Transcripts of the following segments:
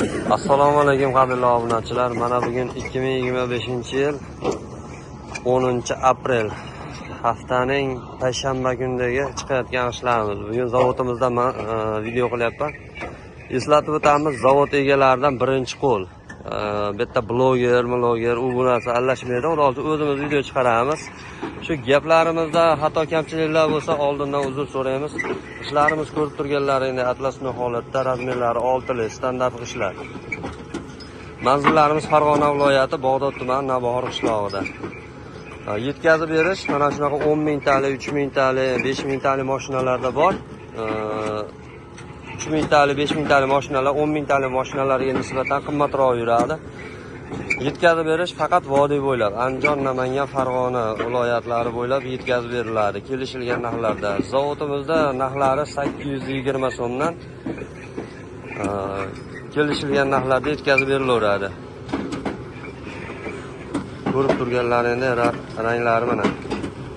Assalomu alaykum, qadrli obunachilar. Mana bugun 2025-yil 10-aprel, haftaning payshanba kunidagi chiqayotgan ishlarimiz. Bugun zavodimizda man video qilyapman. Eslatib o'tamiz, zavod egalaridan birinchi qo'l. Bu yerda bloger, bloger u bu narsa aralashmaydi. Xudo xohlasa, o'zimiz video chiqaramiz. Shu gaplarimizda xato kamchiliklar bo'lsa, oldindan uzr so'raymiz. Ishlarimiz ko'rib turganlaringdek atlasli holatda, razmerlari 6li standart g'ishtlar. Manzillarimiz Farg'ona viloyati, Bog'dod tumani, Navbahor qishlog'ida. Yetkazib berish mana shunaqa 10 mingtalik, 3 mingtalik, 5 mingtalik mashinalarda bor. 3 mingtalik, 5 mingtalik mashinalar 10 mingtalik mashinalarga nisbatan qimmatroq yuradi. Yetkazib berish faqat vodiy bo'ylab, Andijon, Namangan, Farg'ona viloyatlari bo'ylab yetkazib beriladi kelishilgan narxlarda. Zavodimizda narxlari 820 so'mdan kelishilgan narxlarda yetkazib berilaveradi. Ko'rib turganlaringda ranglari mana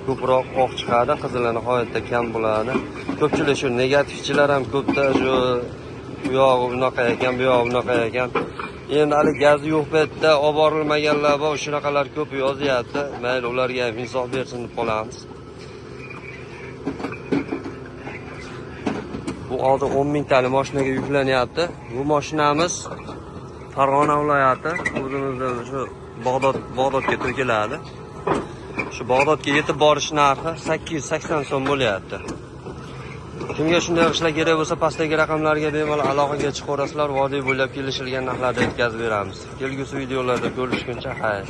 ko'proq oq chiqadi, qizili nihoyatda kam bo'ladi. Ko'pchilik shu negativchilar ham ko'pda, shu u yog'i bunaqa ekan, bu yog'i bunaqa ekan. Endi hali gazi yo'q paytda olib borilmaganlar bor, shunaqalar ko'p yozyapti. Mayli, ularga ham insof bersin deb qolamiz. Bu hozir 10 mingtalik mashinaga yuklanyapti. Bu mashinamiz Farg'ona viloyati, o'zimizda shu Bog'dodga to'kiladi. Shu Bog'dodga yetib borish narxi 880 so'm bo'lyapti. Kimga shunday ishlar kerak bo'lsa, pastdagi raqamlarga bemalol aloqaga chiqaverasizlar. Vodiy bo'ylab kelishilgan narxlarda yetkazib beramiz. Kelgusi videolarda ko'rishguncha xayr.